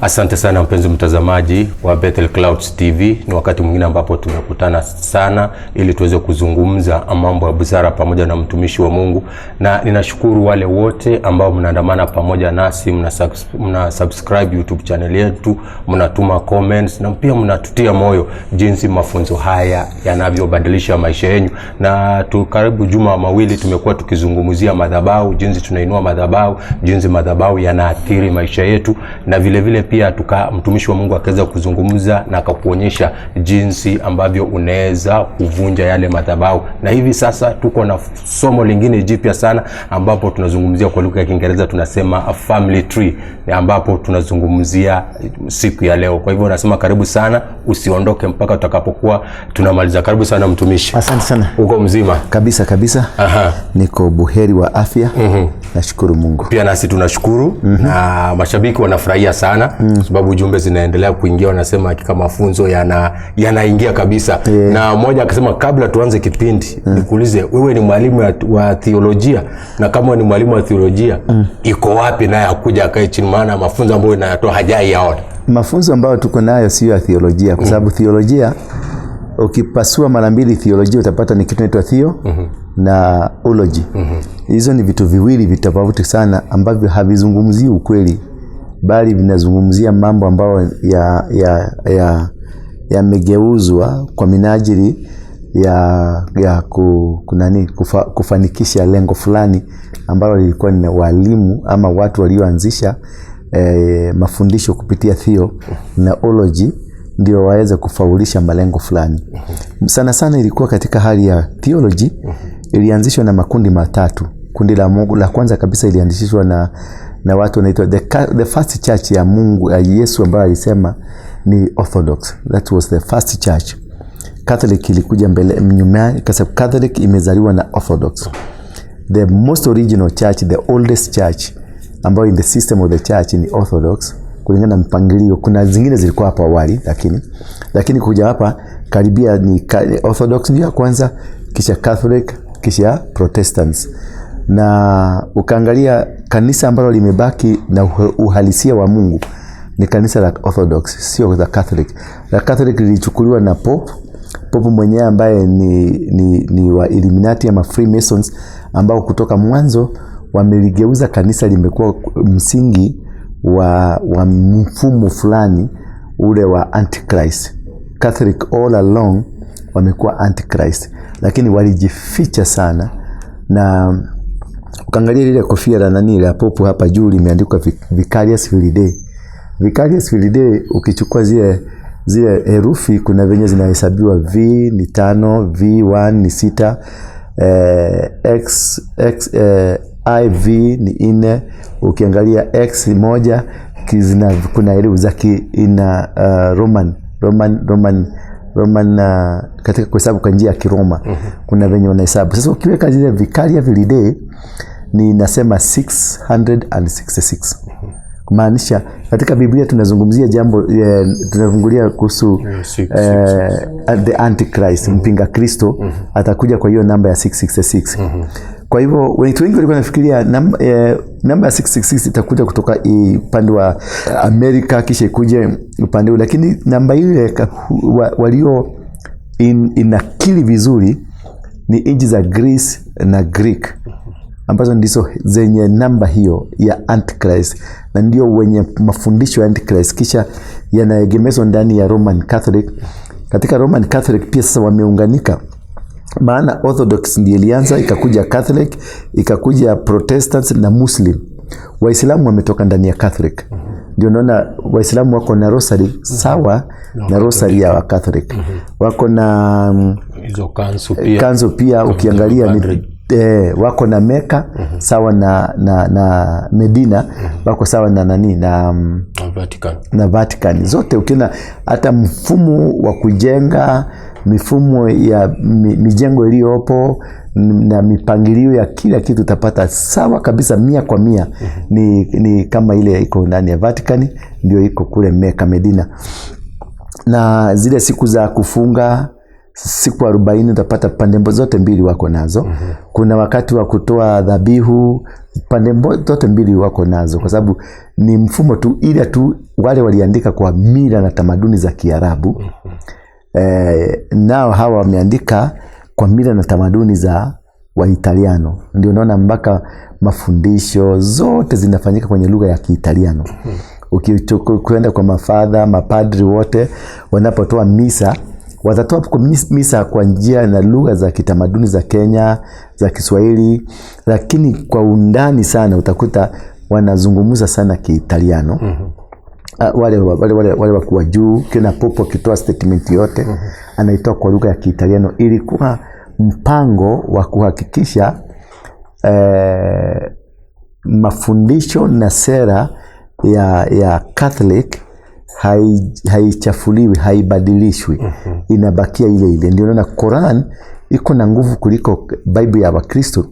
Asante sana mpenzi mtazamaji wa Bethel Clouds TV. Ni wakati mwingine ambapo tumekutana sana ili tuweze kuzungumza mambo ya busara pamoja na mtumishi wa Mungu, na ninashukuru wale wote ambao mnaandamana pamoja nasi, mna subscribe YouTube channel yetu, mnatuma comments na pia mnatutia moyo jinsi mafunzo haya yanavyobadilisha maisha yenu. Na tu karibu juma mawili tumekuwa tukizungumzia madhabahu, jinsi tunainua madhabahu, jinsi madhabahu yanaathiri maisha yetu, na vile vile pia mtumishi wa Mungu akaweza kuzungumza na akakuonyesha jinsi ambavyo unaweza kuvunja yale madhabahu. Na hivi sasa tuko na somo lingine jipya sana ambapo tunazungumzia kwa lugha ya Kiingereza tunasema a family tree, ambapo tunazungumzia siku ya leo. Kwa hivyo nasema karibu sana, usiondoke mpaka tutakapokuwa tunamaliza. Karibu sana mtumishi. Asante sana. Uko mzima? Kabisa kabisa. Niko buheri wa afya. Nashukuru Mungu. Pia nasi tunashukuru. Na mashabiki wanafurahia sana sababu jumbe zinaendelea kuingia, wanasema hakika mafunzo yanaingia kabisa. Na mmoja akasema kabla tuanze kipindi nikuulize, wewe ni mwalimu wa theolojia, na kama ni mwalimu wa theolojia iko wapi naye akuja akae chini, maana mafunzo ambayo inayatoa hajaiyaona. Mafunzo ambayo tuko nayo sio ya theolojia, kwa sababu theolojia ukipasua mara mbili theolojia utapata ni kitu inaitwa theo na ology. Hizo ni vitu viwili vitofauti sana ambavyo havizungumzii ukweli, bali vinazungumzia mambo ambayo yamegeuzwa kwa minajili ya kufanikisha lengo fulani ambalo lilikuwa ni walimu ama watu walioanzisha mafundisho kupitia theo na ology ndio waweze kufaulisha malengo fulani. Sana sana ilikuwa katika hali ya theology, ilianzishwa na makundi matatu. Kundi la Mungu la kwanza kabisa ilianzishwa na watu wanaitwa the first church ya Mungu ya Yesu ambayo alisema ni Orthodox. That was the first church. Catholic ilikuja mbele nyuma, kwa sababu Catholic imezaliwa na Orthodox. The most original church, the oldest church ambayo in the system of the church ni Orthodox kulingana na mpangilio. Kuna zingine zilikuwa hapo awali, lakini kuja hapa karibia ni Orthodox ndio ya kwanza, kisha Catholic, kisha Protestants. Na ukaangalia kanisa ambalo limebaki na uhalisia wa Mungu ni kanisa la Orthodox, sio la Catholic. La Catholic lilichukuliwa na Pope, Pope mwenyewe ambaye ni wa Illuminati ama Freemasons, ambao kutoka mwanzo wameligeuza kanisa limekuwa msingi wa mfumo fulani ule wa Antichrist. Catholic all along wamekuwa Antichrist, lakini walijificha sana. Na ukaangalia lile kofia la nani la Pope hapa juu limeandikwa Vicarius Filii Dei. Vicarius Filii Dei, ukichukua zile herufi kuna venye zinahesabiwa, V ni 5, V1 ni 6, X, X, IV ni 4, ukiangalia X 1, kuna herufi za ina Roman, katika kuhesabu kwa njia ya Kiroma. Kuna venye wanahesabu. Sasa ukiweka zile Vicarius Filii Dei ni nasema 666. Kumaanisha katika Biblia tunazungumzia jambo, tunazungumzia kuhusu the Antichrist, mpinga Kristo atakuja kwa hiyo namba ya 666. Kwa hivyo watu wengi walikuwa wanafikiria namba ya 666 itakuja kutoka upande wa Amerika kisha ikuje upande ule, lakini namba ile walio inakili vizuri ni nchi za Greece na Greek ambazo ndizo zenye namba hiyo ya Antichrist na ndio wenye mafundisho ya Antichrist, kisha yanaegemezwa ndani ya Roman Catholic. Katika Roman Catholic pia sasa wameunganika, maana Orthodox ndiyo ilianza, ikakuja Catholic, ikakuja Protestants na Muslim. Waislamu wametoka ndani ya Catholic. Ndio unaona Waislamu wako na rosary sawa na rosary ya Catholic. Wako na hizo kanzu pia. Kanzu pia ukiangalia ni wako na Mecca sawa na Medina, wako sawa na nani na Vatican. Na Vatican. Zote ukiona hata mfumo wa kujenga, mifumo ya mijengo iliyopo na mipangilio ya kila kitu utapata sawa kabisa 100%. Ni kama ile iko ndani ya Vatican ndio iko kule Mecca, Medina. Na zile siku za kufunga Siku 40 utapata pande zote mbili wako nazo. Kuna wakati wa kutoa dhabihu, pande zote mbili wako nazo, kwa sababu ni mfumo tu, ila tu wale waliandika kwa mila na tamaduni za Kiarabu. Nao hawa wameandika kwa mila na tamaduni za Waitaliano. Ndio unaona mpaka mafundisho zote zinafanyika kwenye lugha ya Kiitaliano. Ukienda kwa mafadha, mapadri wote wanapotoa misa, watatoa misa kwa njia na lugha za kitamaduni za Kenya, za Kiswahili, lakini kwa undani sana utakuta wanazungumza sana Kiitaliano. Wale wakuu wa juu, kila popo akitoa statement yote anaitoa kwa lugha ya Kiitaliano. Ilikuwa mpango wa kuhakikisha mafundisho na sera ya Catholic haichafuliwi, haibadilishwi, inabakia ile ile. Ndio unaona Quran iko na nguvu kuliko Bible ya Wakristo,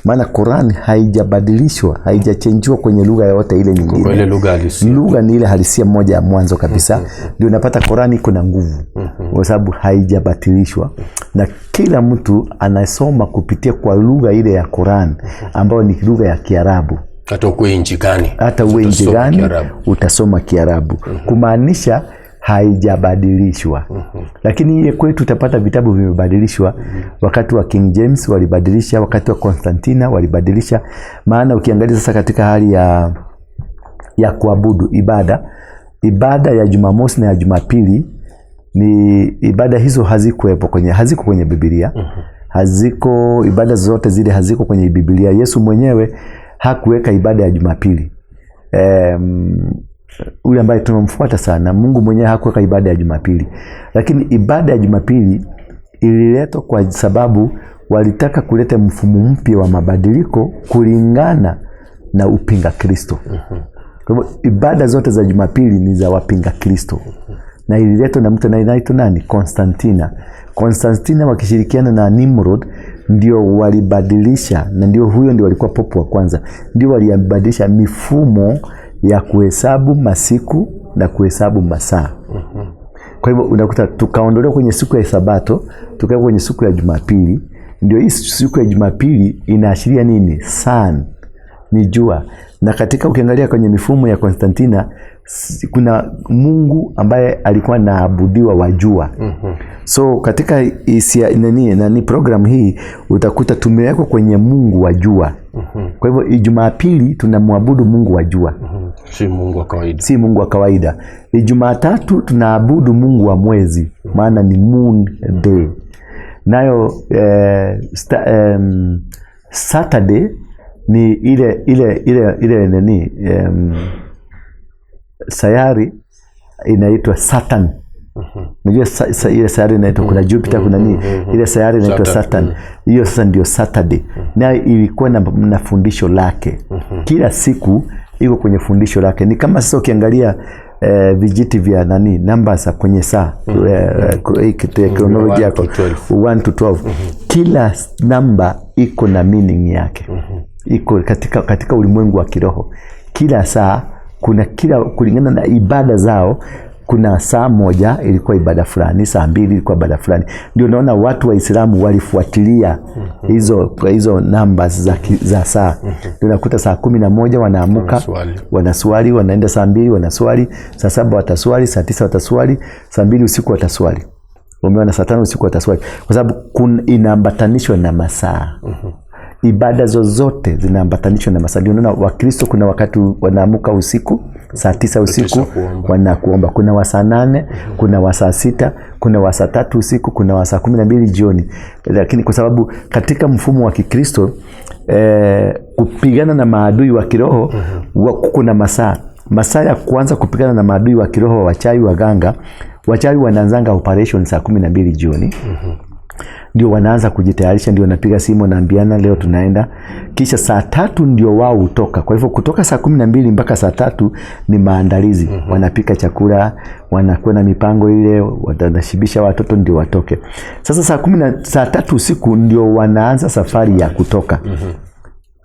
maana Quran haijabadilishwa, haijachenjiwa kwenye lugha yoyote ile nyingine. Kwa ile lugha halisia. Lugha ni ile halisia moja ya mwanzo kabisa. Ndio unapata Quran iko na nguvu kwa sababu haijabatilishwa, na kila mtu anasoma kupitia kwa lugha ile ya Quran ambayo ni lugha ya Kiarabu. Hata uwe nchi gani, hata uwe nchi gani utasoma Kiarabu, kumaanisha haijabadilishwa. Lakini ile kwetu utapata vitabu vimebadilishwa. Wakati wa King James walibadilisha, wakati wa Constantina walibadilisha. Maana ukiangalia sasa katika hali ya kuabudu, ibada ya Jumamosi na ya Jumapili, ni ibada hizo hazikuwepo kwenye, haziko kwenye Biblia. Haziko, ibada zote zile haziko kwenye Biblia. Yesu mwenyewe hakuweka ibada ya Jumapili. Ule ambaye tunamfuata sana, Mungu mwenyewe hakuweka ibada ya Jumapili. Lakini ibada ya Jumapili ililetwa kwa sababu walitaka kuleta mfumo mpya wa mabadiliko kulingana na upinga Kristo. Kwa hivyo ibada zote za Jumapili ni za wapinga Kristo. Na ililetwa na mtu anaitwa nani? Constantina. Constantina wakishirikiana na Nimrod ndio walibadilisha, na ndio huyo ndio walikuwa popu wa kwanza. Ndio walibadilisha mifumo ya kuhesabu masiku na kuhesabu masaa. Kwa hivyo unakuta tukaondolewa kwenye siku ya Sabato, tukawekwa kwenye siku ya Jumapili. Ndio hii siku ya Jumapili inaashiria nini? Sun, ni jua. Na katika ukiangalia kwenye mifumo ya Constantina, kuna Mungu ambaye alikuwa anaabudiwa wa jua. So katika nani program hii utakuta tumewekwa kwenye Mungu wa jua. Kwa hivyo Jumapili tunamwabudu Mungu wa jua. Si Mungu wa kawaida. Si Mungu wa kawaida. Jumatatu tunaabudu Mungu wa mwezi, maana ni moon day. Nayo Saturday ni ile nani, sayari inaitwa Saturn. Unajua ile sayari inaitwa, kuna Jupiter, kuna nini, ile sayari inaitwa Saturn. Hiyo sasa ndio Saturday. Nayo ilikuwa na fundisho lake. Kila siku iko kwenye fundisho lake. Ni kama sasa ukiangalia vijiti vya nani numbers kwenye saa chronology yako 1 to 12. Kila namba iko na meaning yake. Iko katika ulimwengu wa kiroho. Kila saa kuna kila kulingana na ibada zao. Kuna saa moja ilikuwa ibada fulani, saa mbili ilikuwa ibada fulani. Ndio naona watu wa Islamu walifuatilia hizo numbers za saa. Ndio nakuta saa 11 wanaamuka, wanaswali, wanaenda saa 2 wanaswali, saa 7 wataswali, saa 9 wataswali, saa 2 usiku wataswali. Umeona, saa 5 usiku wataswali. Kwa sababu inaambatanishwa na masaa. Ibada zozote zinaambatanishwa na masaa. Ndio unaona Wakristo kuna wakati wanaamuka usiku saa 9 usiku wanakuomba, kuna wa saa 8, kuna wa saa 6, kuna wa saa 3 usiku, kuna wa saa 12 jioni. Lakini kwa sababu katika mfumo wa Kikristo kupigana na maadui wa kiroho kuna masaa. Masaa ya kuanza kupigana na maadui wa kiroho, wachawi, waganga, wachawi wanaanzanga operation saa 12 jioni. Ndio wanaanza kujitayarisha, ndio wanapiga simu, wanaambiana leo tunaenda. Kisha saa 3 ndio wao hutoka. Kwa hivyo kutoka saa 12 mpaka saa 3 ni maandalizi. Wanapika chakula, wanakuwa na mipango ile, wanashibisha watoto ndio watoke. Sasa saa 3 usiku ndio wanaanza safari ya kutoka.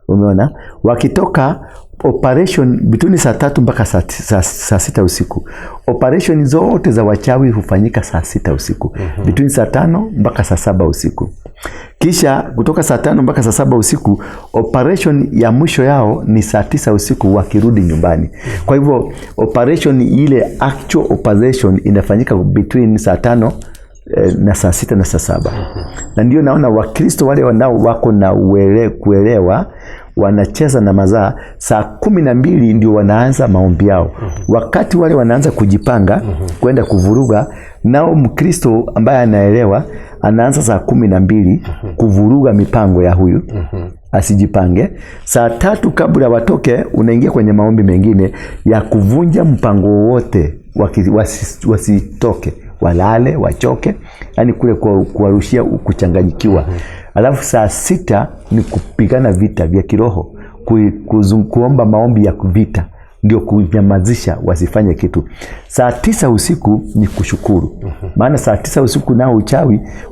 Umeona? Wakitoka Operation between saa 3 mpaka saa 6 usiku. Operation zote za wachawi hufanyika saa 6 usiku. Between saa 5 mpaka saa 7 usiku. Kisha kutoka saa 5 mpaka saa 7 usiku, operation ya mwisho yao ni saa 9 usiku wakirudi nyumbani. Kwa hivyo operation ile, actual operation inafanyika between saa 5 na saa 6 na saa 7. Na ndio naona Wakristo wale wanao wako na kuelewa wanacheza na mazaa, saa 12 ndio wanaanza maombi yao. Wakati wale wanaanza kujipanga kwenda kuvuruga, nao Mkristo ambaye anaelewa anaanza saa 12 kuvuruga mipango ya huyu asijipange. Saa 3 kabla watoke, unaingia kwenye maombi mengine ya kuvunja mpango wote, wasitoke, walale, wachoke, yani kule kuwarushia kuchanganyikiwa. Alafu saa 6 ni kupigana vita vya kiroho, kuomba maombi ya vita, ndio kunyamazisha wasifanye kitu. Saa 9 usiku ni kushukuru. Maana saa 9 usiku nao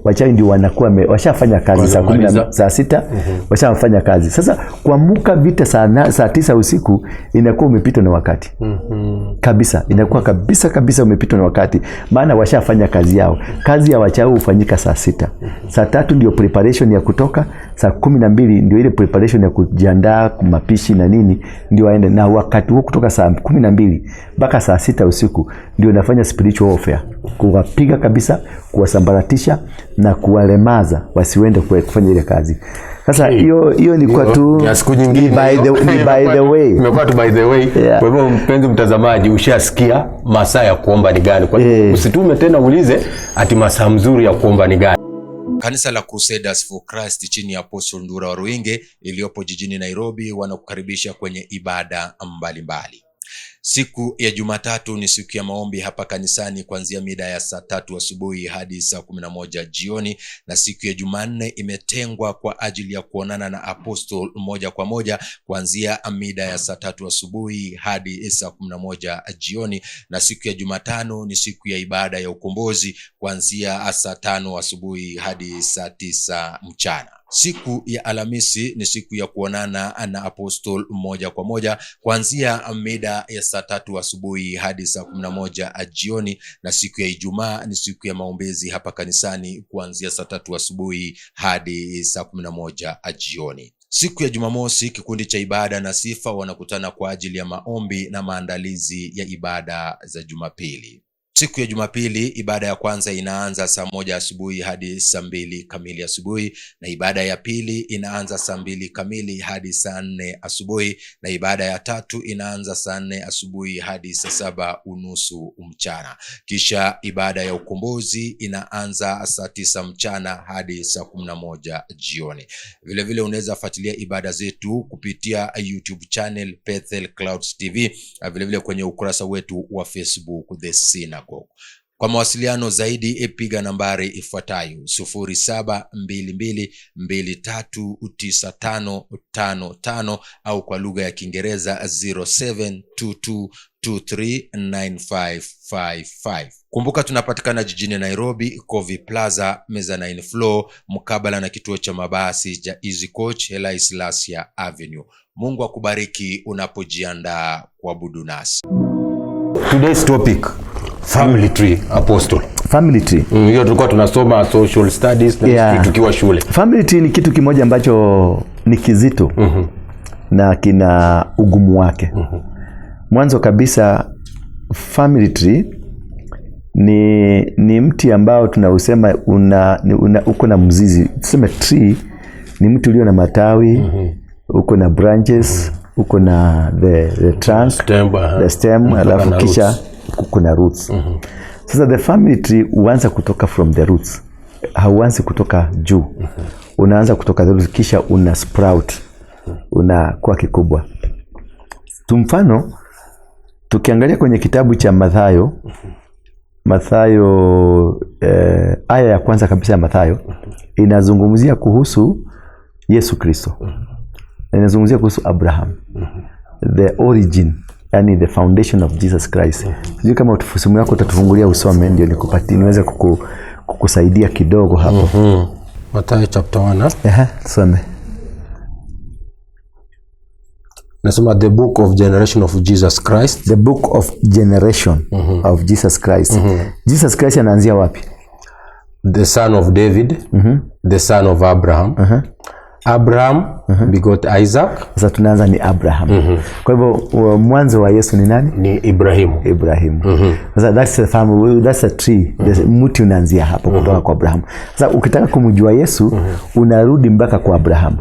wachawi ndio wanakuwa washafanya kazi saa 10 na saa 6 washafanya kazi. Sasa kuamuka vita saa 9 usiku inakuwa umepitwa na wakati. Kabisa, inakuwa kabisa kabisa umepitwa na wakati. Maana washafanya kazi yao. Kazi ya wachawi hufanyika saa 6. Saa 3 ndio preparation ya kutoka, saa 12 ndio ile preparation ya kujiandaa mapishi na nini ndio waende. Na wakati huo kutoka saa 12 mpaka saa 6 usiku ndio nafanya spiritual warfare, kuwapiga kabisa, kuwasambaratisha na kuwalemaza wasiende kufanya ile kazi. Sasa hiyo ni kwa tu ya siku nyingine, by the way, imekuwa tu by the way. Yeah. Kwa hivyo mpenzi mtazamaji, ushasikia masaa ya kuomba ni gani. Kwa hivyo usitume tena uulize ati masaa mzuri ya kuomba ni gani. Kanisa la Crusaders for Christ chini ya Apostle Ndura Waruinge iliyopo jijini Nairobi wanakukaribisha kwenye ibada mbalimbali. Siku ya Jumatatu ni siku ya maombi hapa kanisani kuanzia mida ya saa 3 asubuhi hadi saa 11 jioni, na siku ya Jumanne imetengwa kwa ajili ya kuonana na Apostle moja kwa moja kuanzia mida ya saa 3 asubuhi hadi saa 11 jioni, na siku ya Jumatano ni siku ya ibada ya ukombozi kuanzia saa 5 asubuhi hadi saa 9 mchana. Siku ya Alhamisi ni siku ya kuonana na Apostle moja kwa moja kuanzia mida ya saa 3 asubuhi hadi saa 11 jioni, na siku ya Ijumaa ni siku ya maombezi hapa kanisani kuanzia saa 3 asubuhi hadi saa 11 jioni. Siku ya Jumamosi, kikundi cha ibada na sifa wanakutana kwa ajili ya maombi na maandalizi ya ibada za Jumapili. Siku ya Jumapili, ibada ya kwanza inaanza saa 1 asubuhi hadi saa 2 kamili asubuhi, na ibada ya pili inaanza saa 2 kamili hadi saa 4 asubuhi, na ibada ya tatu inaanza saa 4 asubuhi hadi saa 7:30 mchana. Kisha ibada ya ukombozi inaanza saa 9 mchana hadi saa 11 jioni. Vile vile unaweza fuatilia ibada zetu kupitia YouTube channel Bethel Clouds TV, na vile vile kwenye ukurasa wetu wa Facebook The Synagogue. Kwa mawasiliano zaidi piga nambari ifuatayo 0722239555 au kwa lugha ya Kiingereza 0722239555. Kumbuka tunapatikana jijini Nairobi, Kovi Plaza, Mezzanine Floor, mkabala na kituo cha mabasi cha Easy Coach, Haile Selassie Avenue. Mungu akubariki unapojiandaa kuabudu nasi. Today's topic, family tree, Apostle. Family tree. Hiyo tulikuwa tunasoma social studies na tukiwa shule. Family tree ni kitu kimoja ambacho ni kizito na kina ugumu wake. Mwanzo kabisa, family tree ni mti ambao tunausema uko na mzizi. Tuseme tree ni mti ulio na matawi, uko na branches, uko na the trunk, stem, the stem, alafu kisha kuna roots. Sasa the family tree huanza kutoka from the roots. Hauanzi kutoka juu. Unaanza kutoka the roots, kisha una sprout. Unakuwa kikubwa. Tumfano, tukiangalia kwenye kitabu cha Mathayo, Mathayo aya ya kwanza kabisa ya Mathayo inazungumzia kuhusu Yesu Kristo. Inazungumzia kuhusu Abraham. The origin, yani the foundation of Jesus Christ. Sijui kama simu yako utatufungulia usome ndio nikupatie niweze kukusaidia kidogo hapo. Mathayo chapter 1. Tusome. Nasema the book of generation of Jesus Christ. The book of generation of Jesus Christ. Jesus Christ anaanzia wapi? The son of David, the son of Abraham. Abraham begot Isaac. Sasa tunaanza ni Abraham. Kwa hivyo mwanzo wa Yesu ni nani? Ni Ibrahimu. Ibrahimu. Sasa that's the family, that's a tree. Mti unaanzia hapo kutoka kwa Abraham. Sasa ukitaka kumjua Yesu unarudi mpaka kwa Abraham.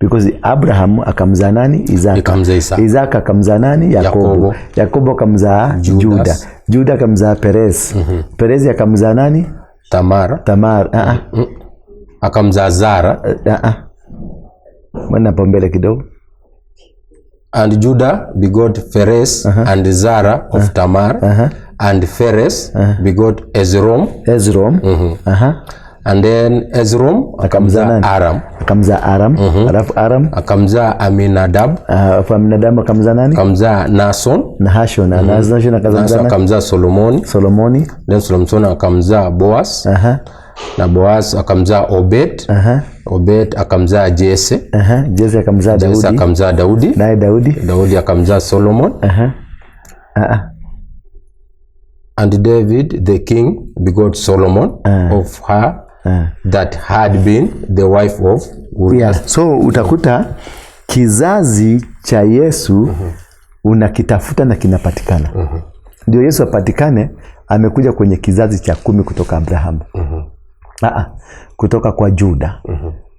Because Abraham akamzaa nani? Isaka. Akamzaa Isaka. Isaka akamzaa nani? Yakobo. Yakobo. Yakobo akamzaa Juda. Juda akamzaa Perez. Perez akamzaa nani? Tamar. Tamar. Akamzaa Zara. Mbona hapo mbele kidogo? And Judah begot Phares and Zara of Tamar, and Phares begot Ezrom, Ezrom. And then Ezrom akamzaa Aram, Akamzaa Aram. Alafu Aram akamzaa Aminadab, alafu Aminadab akamzaa nani? Akamzaa Nason, Nahashon. Nahashon akamzaa nani? Akamzaa Solomoni, Solomoni. Then Solomon akamzaa Boaz, na Boaz akamzaa Obed, Obed akamzaa Jesse, Jesse akamzaa Daudi, Jesse akamzaa Daudi, naye Daudi, Daudi akamzaa Solomon. And David the king begot Solomon of her that had been the wife of Uriah. Yeah. So utakuta kizazi cha Yesu unakitafuta na kinapatikana. Ndio Yesu apatikane, amekuja kwenye kizazi cha 10 kutoka Abrahamu. Kutoka kwa Juda.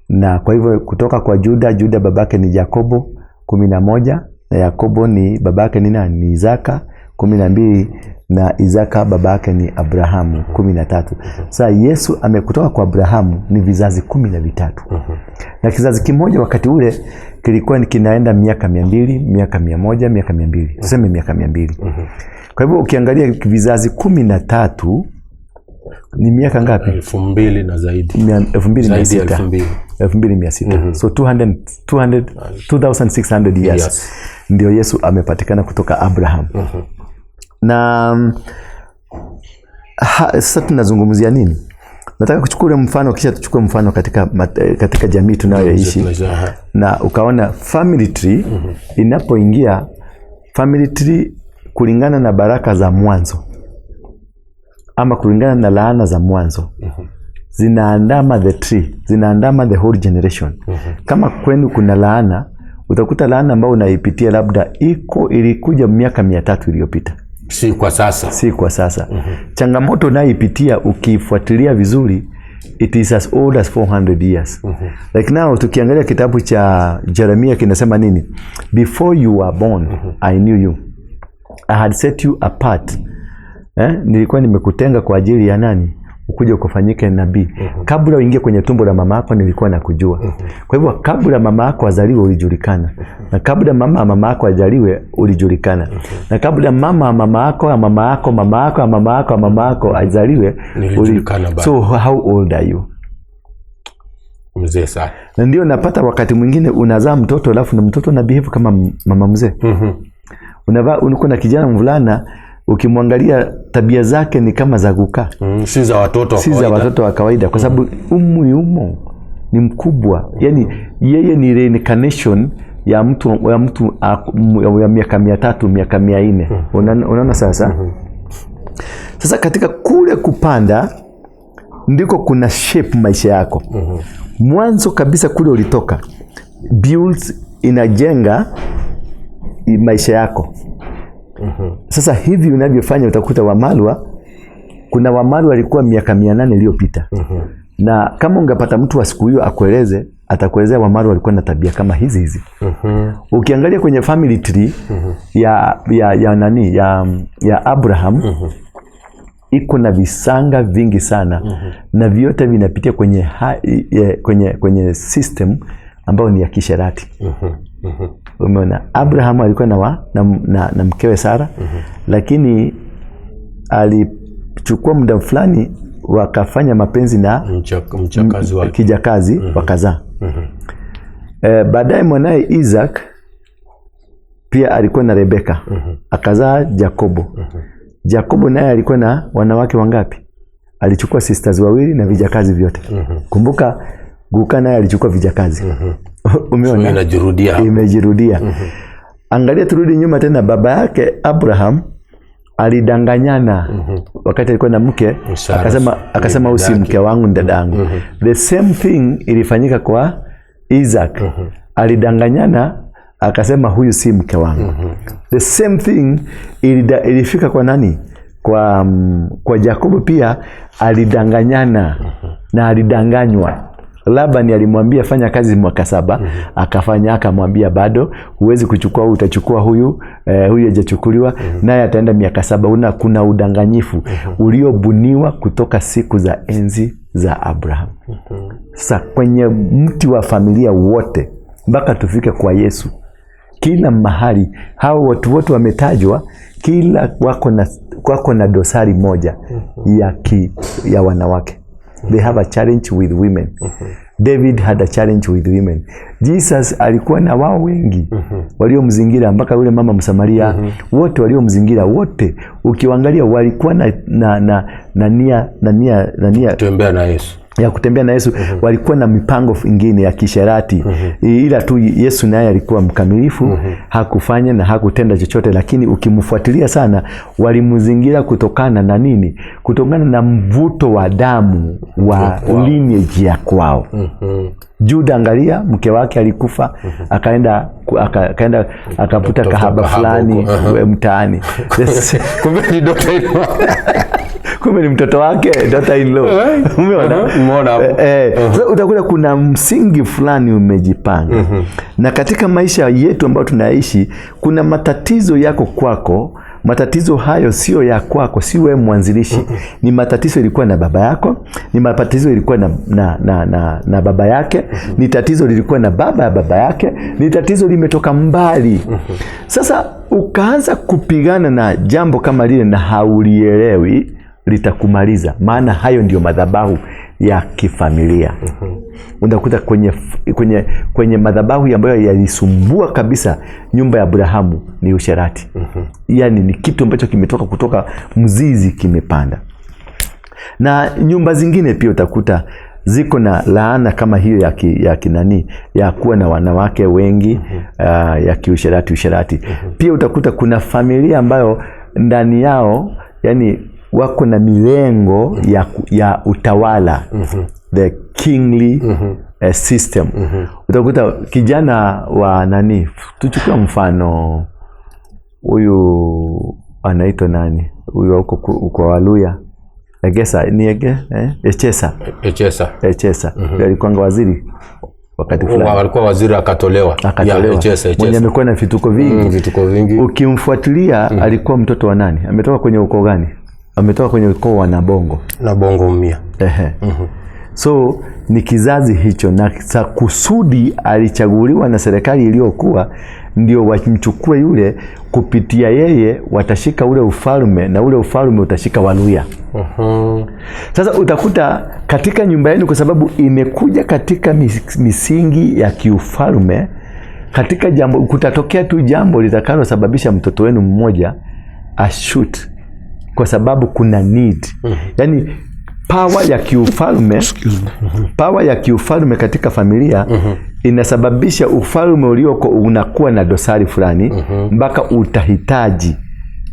Na kwa hivyo kutoka kwa Juda, Juda babake ni Yakobo 11, na Yakobo ni babake ni nani? Ni Isaka 12, na Isaka babake ni Abrahamu 13. Sasa Yesu amekutoka kwa Abrahamu ni vizazi 13. Na kizazi kimoja wakati ule kilikuwa kinaenda miaka 200, miaka 100, miaka 200. Tuseme miaka 200. Kwa hivyo ukiangalia vizazi 13 ni miaka ngapi? 2000 na zaidi. 2600. 2600. So 2600 years. Yes. Ndio Yesu amepatikana kutoka Abraham. Na sasa tunazungumzia nini? Nataka kuchukua mfano, kisha tuchukue mfano katika jamii tunayoishi. Na ukaona family tree inapoingia, family tree kulingana na baraka za mwanzo ama kulingana na laana za mwanzo zinaandama the tree, zinaandama the whole generation. Kama kwenu kuna laana, utakuta laana ambayo unaipitia labda iko ilikuja miaka 300 iliyopita, si kwa sasa, si kwa sasa. Changamoto unayoipitia ukifuatilia vizuri, it is as old as 400 years. Like now tukiangalia kitabu cha Jeremia kinasema nini? Before you were born, I knew you. I had set you apart. Nilikuwa nimekutenga kwa ajili ya nani? Ukuje ukafanyike nabii. Kabla uingie kwenye tumbo la mama yako nilikuwa nakujua. Kwa hivyo kabla mama yako azaliwe ulijulikana. Na kabla mama yako azaliwe ulijulikana. Na kabla mama yako, mama yako, mama yako, mama yako, mama yako azaliwe nilijulikana. So how old are you? Mzee sana. Na ndio napata wakati mwingine unazaa mtoto alafu na mtoto na behave kama mama mzee. Unavaa uko na kijana mvulana, ukimwangalia tabia zake ni kama za kukaa. Si za watoto wa kawaida. Si za watoto wa kawaida kwa sababu umri umo ni mkubwa. Yaani yeye ni reincarnation ya mtu ya miaka 300, miaka 400. Unaona sasa? Sasa katika kule kupanda ndiko kuna shape maisha yako. Mwanzo kabisa kule ulitoka builds, inajenga maisha yako. Sasa hivi unavyofanya utakuta Wamalwa, kuna Wamalwa walikuwa miaka 800 iliyopita. Na kama ungepata mtu wa siku hiyo akueleze, atakuelezea Wamalwa walikuwa na tabia kama hizi hizi. Ukiangalia kwenye family tree ya nani ya Abraham, iko na visanga vingi sana. Na vyote vinapitia kwenye kwenye system ambayo ni ya kisherati. Umeona Abraham alikuwa na mkewe Sara, lakini alichukua muda fulani wakafanya mapenzi na mchakazi wake, kijakazi, wakazaa. Baadaye mwanae Isaac pia alikuwa na Rebeka, akazaa Jakobo. Jakobo naye alikuwa na wanawake wangapi? Alichukua sisters wawili na vijakazi vyote. Kumbuka Guka naye alichukua vijakazi. Umeona? So, inajirudia. Imejirudia. Angalia, turudi nyuma tena, baba yake Abraham alidanganyana wakati alikuwa na mke, Sara. akasema huyu si mke wangu, ni dada yangu. The same thing ilifanyika kwa Isaac. Alidanganyana akasema huyu si mke wangu. The same thing ilifika kwa nani? Kwa Jakobo pia alidanganyana na alidanganywa. Labani alimwambia fanya kazi mwaka 7, akafanya, akamwambia bado huwezi kuchukua huyu, utachukua huyu, huyu hajachukuliwa, naye ataenda miaka 7. Kuna udanganyifu uliobuniwa kutoka siku za enzi za Abraham. Sasa kwenye mti wa familia wote mpaka tufike kwa Yesu, kila mahali hao watu wote wametajwa, kila wako na dosari moja ya wanawake. They have a challenge with women. David had a challenge with women. Jesus alikuwa na wao wengi waliomzingira, mpaka yule mama Msamaria, wote waliomzingira wote ukiwaangalia walikuwa na nia kutembea na Yesu. Ya kutembea na Yesu. Walikuwa na mipango ingine ya kisherati. Ila tu Yesu naye alikuwa mkamilifu, hakufanya na hakutenda chochote, lakini ukimfuatilia sana walimzingira kutokana na nini? Kutokana na mvuto wa damu wa lineage ya kwao. Juda, angalia, mke wake alikufa, akaenda akaputa kahaba fulani mtaani. Kumbe ni daughter in law. Kumbe ni mtoto wake, daughter in law. Umeona? Umeona hapo? Sasa utakuta kuna msingi fulani umejipanga. Na katika maisha yetu ambayo tunaishi, kuna matatizo yako kwako. Matatizo hayo sio ya kwako, si wewe mwanzilishi. Ni matatizo ilikuwa na baba yako, ni matatizo ilikuwa na baba yake, ni tatizo lilikuwa na baba ya baba yake, ni tatizo limetoka mbali. Sasa ukaanza kupigana na jambo kama lile na haulielewi, litakumaliza. Maana hayo ndio madhabahu ya kifamilia. Unakuta kwenye madhabahu ambayo yalisumbua kabisa nyumba ya Abrahamu ni usherati. Yaani ni kitu ambacho kimetoka kutoka mzizi kimepanda. Na nyumba zingine pia utakuta ziko na laana kama hiyo ya kinani, ya kuwa na wanawake wengi, ya kiusherati usherati. Pia utakuta kuna familia ambayo ndani yao yani wako na milengo ya utawala, the kingly system. Utakuta kijana wa nani, tuchukue mfano huyu anaitwa nani huyu huko kwa Waluya, Egesa ni Ege, Echesa. Echesa. Alikuwa waziri wakati fulani. Alikuwa waziri akatolewa. Echesa. Mwenye amekuwa na vituko vingi. Vituko vingi. Ukimfuatilia alikuwa mtoto wa nani? Ametoka kwenye ukoo gani? Ametoka kwenye ukoo wa Nabongo. Nabongo Mia. So ni kizazi hicho, na kusudi alichaguliwa na serikali iliyokuwa ndio wamchukue yule, kupitia yeye watashika ule ufalme na ule ufalme utashika Waluya. Sasa utakuta katika nyumba yenu, kwa sababu imekuja katika misingi ya kiufalme, katika jambo kutatokea tu jambo litakalosababisha mtoto wenu mmoja ashoot, kwa sababu kuna need. Yaani power ya kiufalme, power ya kiufalme katika familia inasababisha ufalme ulioko unakuwa na dosari fulani, mpaka utahitaji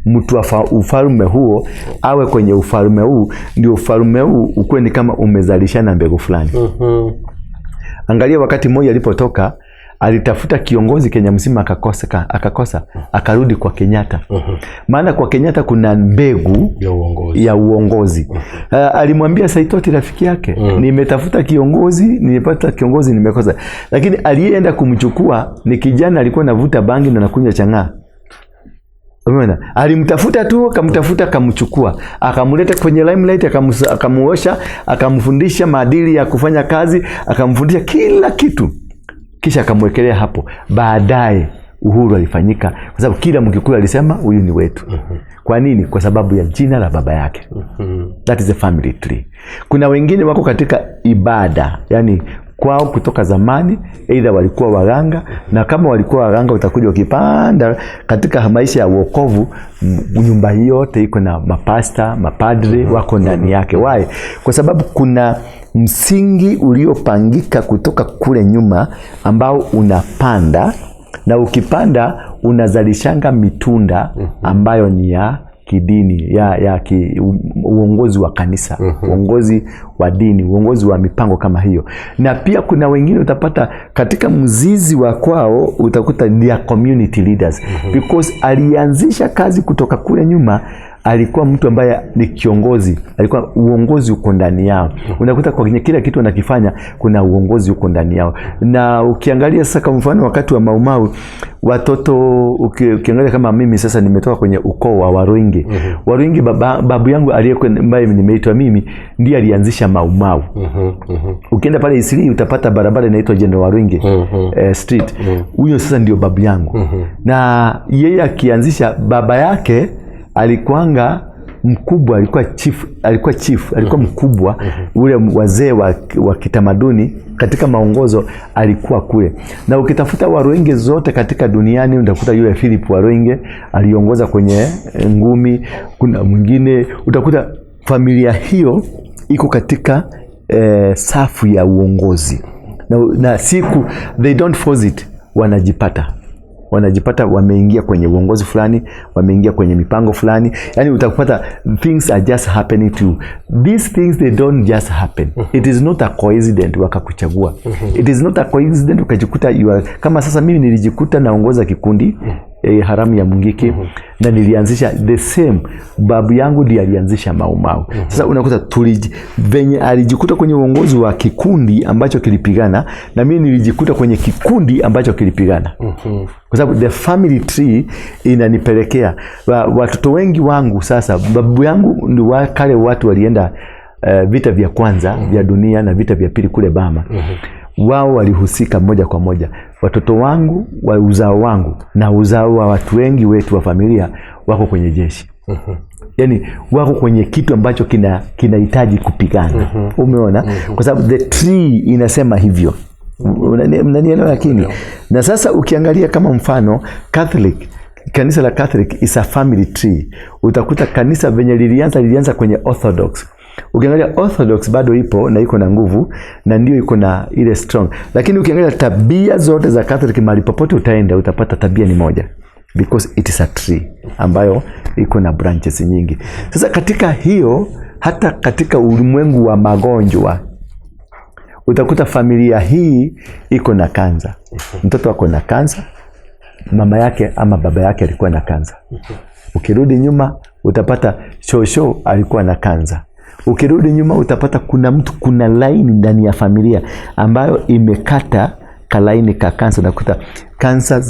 mtu wa ufalme huo awe kwenye ufalme huu, ndio ufalme huu ukuwe ni kama umezalishana mbegu fulani. Angalia wakati mmoja alipotoka alitafuta kiongozi Kenya mzima akakosa, akarudi kwa Kenyatta. Maana kwa Kenyatta kuna mbegu ya uongozi. Alimwambia Saitoti rafiki yake, nimetafuta kiongozi, nimepata kiongozi, nimekosa. Lakini aliyeenda kumchukua ni kijana alikuwa anavuta bangi na anakunywa chang'aa. Umeona? Alimtafuta tu, akamtafuta, akamchukua, akamleta kwenye limelight, akamuosha, akamfundisha maadili ya kufanya kazi, akamfundisha kila kitu. Kisha akamwekelea hapo. Baadaye Uhuru alifanyika kwa sababu kila Mkikuyu alisema huyu ni wetu. Kwa nini? Kwa sababu ya jina la baba yake. That is a family tree. Kuna wengine wako katika ibada, yani kwao kutoka zamani either walikuwa waganga, na kama walikuwa waganga utakuja ukipanda katika maisha ya wokovu, nyumba hiyo yote iko na mapasta, mapadri wako ndani yake. Why? Kwa sababu kuna msingi uliopangika kutoka kule nyuma ambao unapanda, na ukipanda Unazalishanga mitunda ambayo ni ya kidini, ya uongozi wa kanisa, uongozi wa dini, uongozi wa mipango kama hiyo. Na pia kuna wengine utapata katika mzizi wa kwao utakuta ni ya community leaders, because alianzisha kazi kutoka kule nyuma, alikuwa mtu ambaye ni kiongozi, alikuwa uongozi uko ndani yao. Unakuta kwa kila kitu wanakifanya kuna uongozi uko ndani yao. Na ukiangalia sasa kwa mfano wakati wa Maumau watoto, ukiangalia kama mimi sasa nimetoka kwenye ukoo wa Waruinge. Waruinge babu yangu aliyekuwa ambaye nimeitwa mimi ndiye alianzisha Maumau. Ukienda pale Isili utapata barabara inaitwa General Waruinge Street. Huyo sasa ndio babu yangu. Na yeye akianzisha, baba yake alikuanga mkubwa, alikuwa chief, alikuwa mkubwa ule wazee wa kitamaduni katika maongozo alikuwa kule. Na ukitafuta Waruinge zote katika duniani utakuta yule Philip Waruinge aliongoza kwenye ngumi, kuna mwingine utakuta familia hiyo iko katika safu ya uongozi. Na siku they don't force it, wanajipata wameingia kwenye uongozi fulani, wameingia kwenye mipango fulani. Yani utakupata things are just happening to you. These things they don't just happen. It is not a coincidence wakakuchagua. It is not a coincidence ukajikuta you are, kama sasa mimi nilijikuta naongoza kikundi haramu ya Mungiki, na nilianzisha the same, babu yangu ndiye alianzisha Maumau. Sasa unakuta venye alijikuta kwenye uongozi wa kikundi ambacho kilipigana, na mimi nilijikuta kwenye kikundi ambacho kilipigana. Kwa sababu the family tree inanipelekea watoto wengi wangu sasa, babu yangu ni kale watu walienda vita vya kwanza vya dunia na vita vya pili kule Bama. Wao walihusika moja kwa moja. Watoto wangu wa uzao wangu na uzao wa watu wengi wetu wa familia wako kwenye jeshi. Yani wako kwenye kitu ambacho kinahitaji kupigana. Umeona? Kwa sababu the tree inasema hivyo. Unanielewa lakini? Na sasa ukiangalia kama mfano Catholic, kanisa la Catholic is a family tree. Utakuta kanisa venye lilianza kwenye Orthodox. Ukiangalia Orthodox bado ipo na iko na nguvu na ndio iko na ile strong. Lakini ukiangalia tabia zote za Catholic mahali popote utaenda utapata tabia ni moja, because it is a tree ambayo iko na branches nyingi. Sasa katika hiyo, hata katika ulimwengu wa magonjwa utakuta familia hii iko na kansa. Mtoto ako na kansa, mama yake ama baba yake alikuwa na kansa. Ukirudi nyuma utapata shosho alikuwa na kansa. Ukirudi nyuma utapata kuna mtu, kuna line ndani ya familia ambayo imekata kalaini ka kansa. Unakuta kansa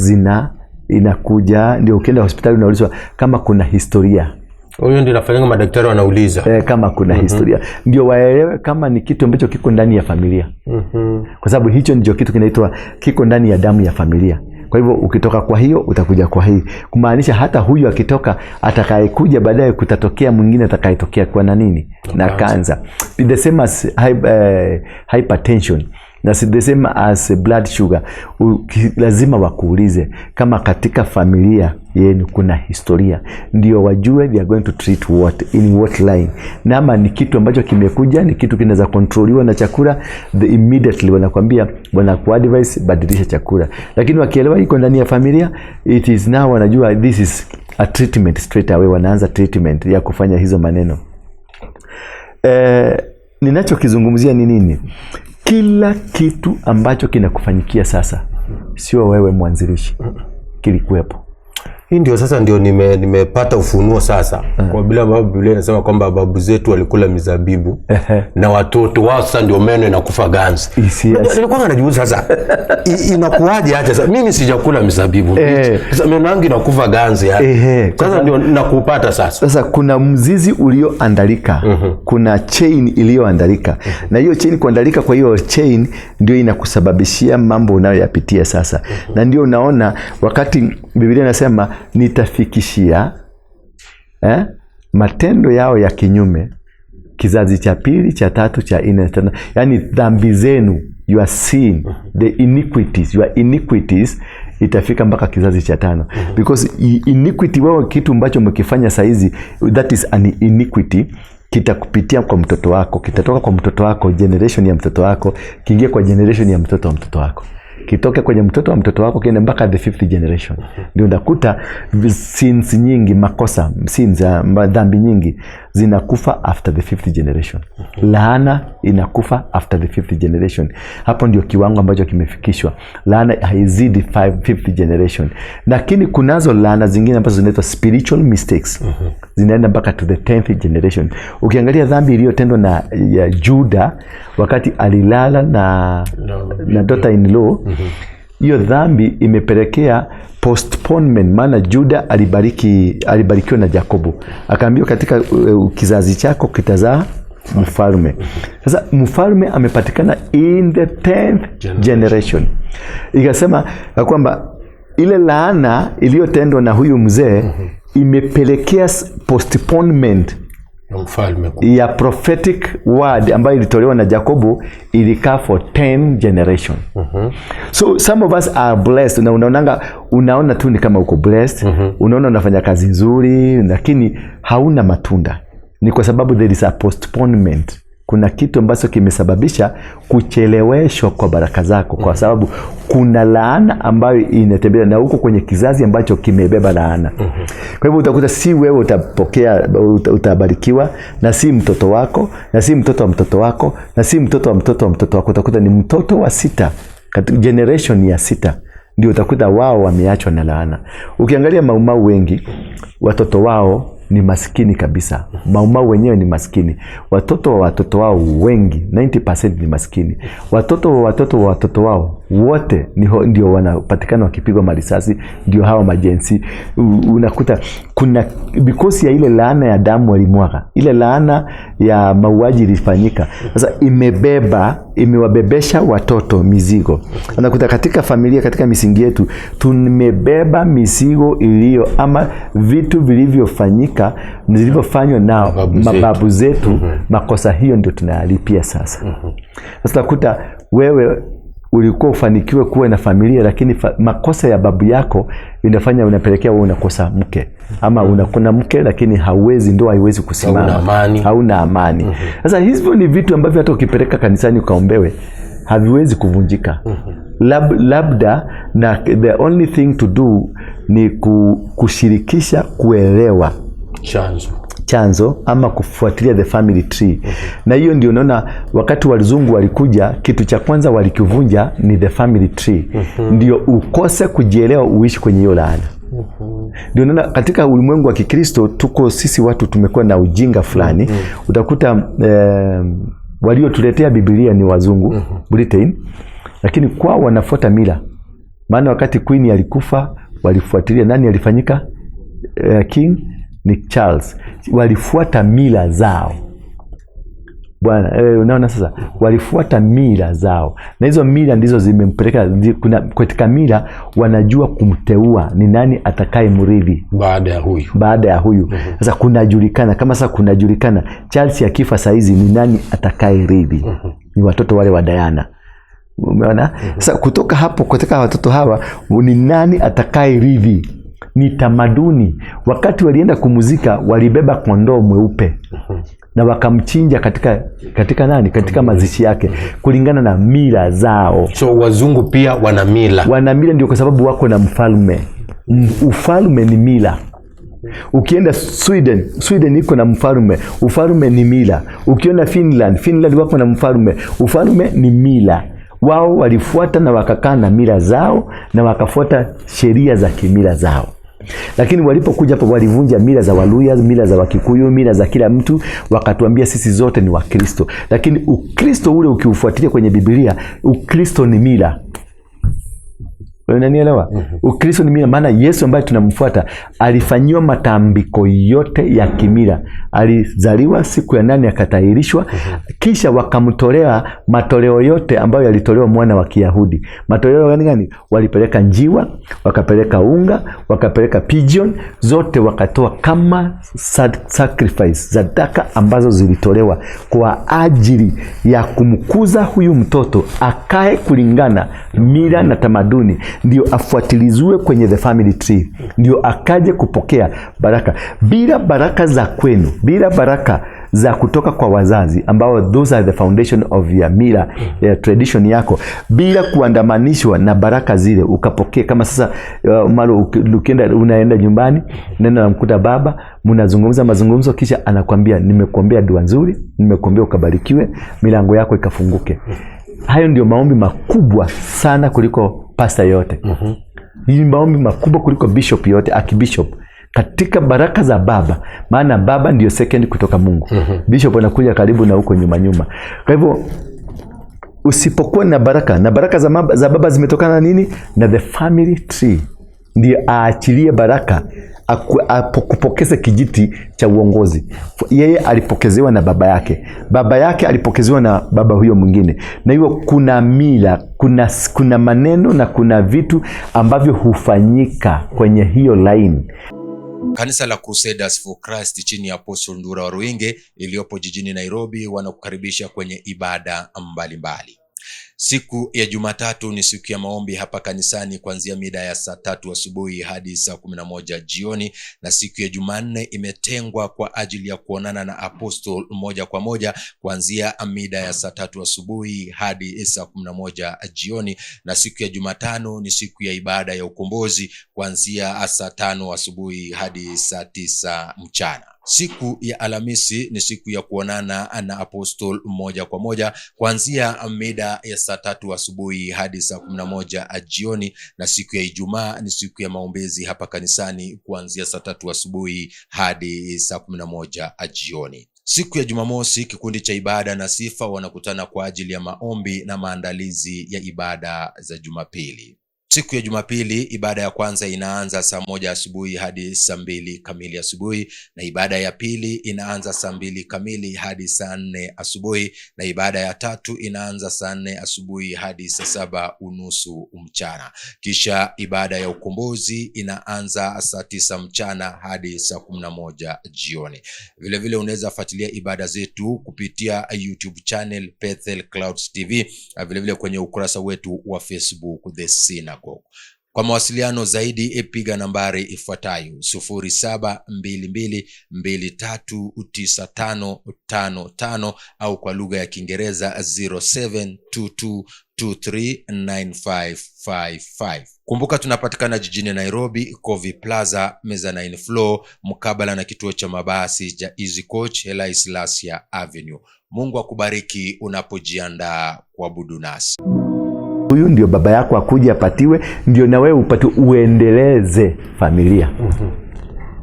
inakuja, ndio ukienda hospitali unaulizwa kama kuna historia. Huyo ndio inafanyanga madaktari wanauliza. Kama kuna historia ndio waelewe kama ni kitu ambacho kiko ndani ya familia. Kwa sababu hicho ndicho kitu kinaitwa kiko ndani ya damu ya familia. Kwa hivyo ukitoka kwa hiyo utakuja kwa hii. Kumaanisha hata huyu akitoka atakayekuja baadaye kutatokea mwingine atakayetokea kwa na nini? Na kansa. The same as hypertension. Na the same as blood sugar. Lazima wakuulize kama katika familia yenu kuna historia, ndio wajue they are going to treat what in what line. Na ama ni kitu ambacho kimekuja, ni kitu kinaweza kontroliwa na chakula, they immediately wanakuambia, wanakuadvise badilisha chakula. Lakini wakielewa iko ndani ya familia, it is now wanajua this is a treatment straight away, wanaanza treatment ya kufanya hizo maneno. Ninachokizungumzia ni nini? Kila kitu ambacho kinakufanyikia sasa sio wewe mwanzilishi, kilikuwepo. Hii ndio sasa ndio nimepata ufunuo sasa. Kwa bila sababu Biblia inasema kwamba babu zetu walikula mizabibu na watoto wao sasa ndio meno inakufa ganzi. Nilikuwa najiuliza sasa inakuwaje acha sasa mimi sijakula mizabibu. Sasa meno yangu inakufa ganzi yani. Sasa ndio nakupata sasa. Sasa kuna mzizi ulioandalika, kuna chain iliyoandalika. Na hiyo chain kuandalika, kwa hiyo chain ndio inakusababishia mambo unayoyapitia sasa. Na ndio unaona wakati Biblia inasema nitafikishia matendo yao ya kinyume kizazi cha pili, cha tatu, cha nne, cha tano. Yani dhambi zenu, your sin, the iniquities, your iniquities itafika mpaka kizazi cha tano. Because iniquity, wewe kitu ambacho umekifanya saizi, that is an iniquity, kitakupitia kwa mtoto wako, kitatoka kwa mtoto wako, generation ya mtoto wako, kiingie kwa generation ya mtoto wa mtoto wako. kitoke kwenye mtoto wa mtoto wako kiende mpaka the fifth generation. Ndio utakuta sins nyingi, makosa, sins, dhambi nyingi zinakufa after the fifth generation. Laana inakufa after the fifth generation. Hapo ndio kiwango ambacho kimefikishwa. Laana haizidi fifth generation. Lakini kunazo laana zingine ambazo zinaitwa spiritual mistakes. Zinaenda mpaka to the 10th generation. Ukiangalia dhambi iliyotendwa na ya Juda wakati alilala na daughter in law, hiyo dhambi imepelekea postponement. Maana Juda alibarikiwa na Yakobo, akaambiwa katika kizazi chako kitazaa mfalme. Sasa mfalme amepatikana in the 10th generation. Ikasema ya kwamba ile laana iliyotendwa na huyu mzee imepelekea postponement mfalme ya prophetic word ambayo ilitolewa na Jacobo, ilikaa for 10 generation. So some of us are blessed, na unaona tu ni kama uko blessed, unaona unafanya kazi nzuri, lakini hauna matunda. Ni kwa sababu there is a postponement. Kuna kitu ambacho kimesababisha kucheleweshwa kwa baraka zako, kwa sababu kuna laana ambayo inatembea na huko kwenye kizazi ambacho kimebeba laana. Kwa hivyo utakuta si wewe utapokea, utabarikiwa, na si mtoto wako, na si mtoto wa mtoto wako, na si mtoto wa mtoto wa mtoto wako. Utakuta ni mtoto wa 6, generation ya 6 ndio utakuta wao wameachwa na laana. Ukiangalia Maumau wengi, watoto wao ni maskini kabisa. Maumau wenyewe ni maskini. Watoto wa watoto wao wengi 90% ni maskini. Watoto wa watoto wa watoto wao wote ndio wanapatikana wakipigwa marisasi, ndio hawa majensi. Unakuta kuna because ya ile laana ya damu walimwaga, ile laana ya mauaji ilifanyika. Sasa imewabebesha watoto mizigo. Unakuta katika familia, katika misingi yetu tumebeba mizigo iliyo ama vitu vilivyofanyika, vilivyofanywa na mababu zetu. Makosa hiyo ndio tunayalipia sasa. Sasa utakuta wewe ulikuwa ufanikiwe kuwa na familia, lakini makosa ya babu yako inafanya unapelekea wewe unakosa mke, ama unakona mke lakini hauwezi, ndoa haiwezi kusimama, hauna amani. Sasa hivyo ni vitu ambavyo hata ukipeleka kanisani ukaombewe haviwezi kuvunjika. Labda na the only thing to do ni kushirikisha, kuelewa chanzo ama kufuatilia the family tree. Na hiyo ndio unaona wakati wazungu walikuja, kitu cha kwanza walikivunja ni the family tree. Ndio ukose kujielewa, uishi kwenye hiyo laana. Ndio unaona katika ulimwengu wa Kikristo tuko sisi watu tumekuwa na ujinga fulani. Utakuta waliotuletea Biblia ni wazungu, Britain, lakini kwao wanafuata mila. Maana wakati Queen alikufa walifuatilia nani alifanyika king ni Charles. Walifuata mila zao. Bwana, unaona sasa walifuata mila zao. Na hizo mila ndizo zimempeleka kuna katika mila wanajua kumteua ni nani atakaye mrithi baada ya huyu. Sasa kunajulikana, kama sasa kunajulikana Charles akifa saizi ni nani atakaye rithi. Ni watoto wale wa Diana. Umeona? Sasa kutoka hapo, kutoka watoto hawa ni nani atakaye rithi? Ni tamaduni. Wakati walienda kumuzika walibeba kondoo mweupe na wakamchinja katika nani? Katika mazishi yake kulingana na mila zao. So wazungu pia wana mila. Wana mila, ndio kwa sababu wako na mfalme. Ufalme ni mila. Ukienda Sweden iko na mfalme, ufalme ni mila. Ukienda Finland wako na mfalme, ufalme ni mila. Wao walifuata na wakakaa na mila zao na wakafuata sheria za kimila zao. Lakini walipokuja hapo walivunja mila za Waluya, mila za Wakikuyu, mila za kila mtu, wakatuambia sisi zote ni Wakristo. Lakini Ukristo ule ukiufuatilia kwenye Biblia, Ukristo ni mila. Unanielewa? Ukristo ni mila, maana Yesu ambaye tunamfuata alifanyiwa matambiko yote ya kimila. Alizaliwa siku ya 8 akatahirishwa, kisha wakamtolea matoleo yote ambayo yalitolewa mwana wa Kiyahudi. Matoleo gani gani? Walipeleka njiwa, wakapeleka unga, wakapeleka pigeon, zote wakatoa kama sacrifice, sadaka ambazo zilitolewa kwa ajili ya kumkuza huyu mtoto akae kulingana mila na tamaduni, ndio afuatilizwe kwenye the family tree, ndio akaje kupokea baraka. Bila baraka za kwenu, bila baraka za kutoka kwa wazazi ambao those are the foundation of your mila, ya tradition yako, bila kuandamanishwa na baraka zile ukapokea. Kama sasa mara ukienda, unaenda nyumbani, nenda namkuta baba, mnazungumza mazungumzo, kisha anakwambia nimekuombea dua nzuri, nimekuombea ukabarikiwe, milango yako ikafunguke. Hayo ndio maombi makubwa sana kuliko pasta yote. Hii maombi makubwa kuliko bishop yote, archbishop, katika baraka za baba, maana baba ndio second kutoka Mungu. Bishop anakuja karibu na huko nyuma nyuma. Kwa hivyo usipokuwa na baraka, na baraka za baba zimetokana na nini? Na the family tree, ndio aachilie baraka akupokeze kijiti cha uongozi. Yeye alipokezewa na baba yake, baba yake alipokezewa na baba huyo mwingine, na hiyo kuna mila, kuna maneno na kuna vitu ambavyo hufanyika kwenye hiyo line. Kanisa la Crusaders for Christ chini ya Apostle Ndura Waruinge iliyopo jijini Nairobi wanakukaribisha kwenye ibada mbalimbali. Siku ya Jumatatu ni siku ya maombi hapa kanisani kuanzia mida ya saa 3 asubuhi hadi saa 11 jioni, na siku ya Jumanne imetengwa kwa ajili ya kuonana na apostle moja kwa moja kuanzia mida ya saa 3 asubuhi hadi saa 11 jioni, na siku ya Jumatano ni siku ya ibada ya ukombozi kuanzia saa 5 asubuhi hadi saa 9 mchana. Siku ya Alhamisi ni siku ya kuonana na apostle moja kwa moja kuanzia mida ya saa 3 asubuhi hadi saa 11 jioni, na siku ya Ijumaa ni siku ya maombezi hapa kanisani kuanzia saa 3 asubuhi hadi saa 11 jioni. Siku ya Jumamosi, kikundi cha ibada na sifa wanakutana kwa ajili ya maombi na maandalizi ya ibada za Jumapili. Siku ya Jumapili, ibada ya kwanza inaanza saa 1 asubuhi hadi saa 2 kamili asubuhi, na ibada ya pili inaanza saa 2 kamili hadi saa 4 asubuhi, na ibada ya tatu inaanza saa 4 asubuhi hadi saa 7:30 mchana. Kisha ibada ya ukombozi inaanza saa 9 mchana hadi saa 11 jioni. Vilevile unaweza fuatilia ibada zetu kupitia YouTube channel Bethel Clouds TV, na vilevile kwenye ukurasa wetu wa Facebook The Synagogue. Kwa mawasiliano zaidi piga nambari ifuatayo 0722239555 au kwa lugha ya Kiingereza 0722239555. Kumbuka tunapatikana jijini Nairobi, Kovi Plaza, Mezzanine Floor, mkabala na kituo cha mabasi cha Easy Coach, Haile Selassie Avenue. Mungu akubariki unapojiandaa kuabudu nasi. Huyu ndio baba yako akuje apatiwe, ndio na wewe upatiwe, uendeleze familia.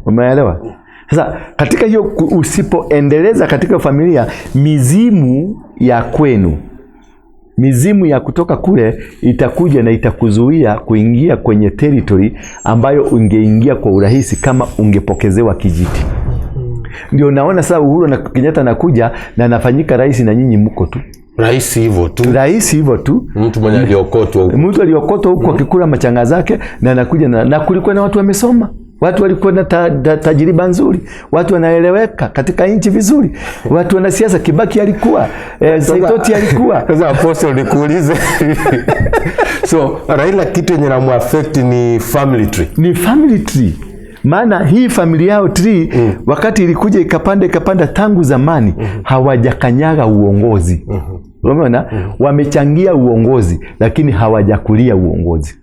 Umeelewa? Sasa katika hiyo usipoendeleza katika familia, mizimu ya kwenu, mizimu ya kutoka kule itakuja na itakuzuia kuingia kwenye territory ambayo ungeingia kwa urahisi kama ungepokezewa kijiti. Ndio naona sasa Uhuru na Kenyatta anakuja na anafanyika rais na nyinyi mko tu. Rais hivyo tu. Rais hivyo tu. Mtu mwenye aliokotwa huko. Mtu aliokotwa huko akikula machanga zake na anakuja na kulikuwa na watu wamesoma. Watu walikuwa na tajiriba nzuri. Watu wanaeleweka katika nchi vizuri. Watu wana siasa. Kibaki alikuwa, Saitoti alikuwa. Sasa Apostle nikuulize. So Raila kitu yenye inamuaffect ni family tree. Ni family tree. Maana hii familia yao tree, wakati ilikuja ikapanda ikapanda tangu zamani, hawajakanyaga uongozi. Umeona? Wamechangia uongozi lakini hawajakulia uongozi.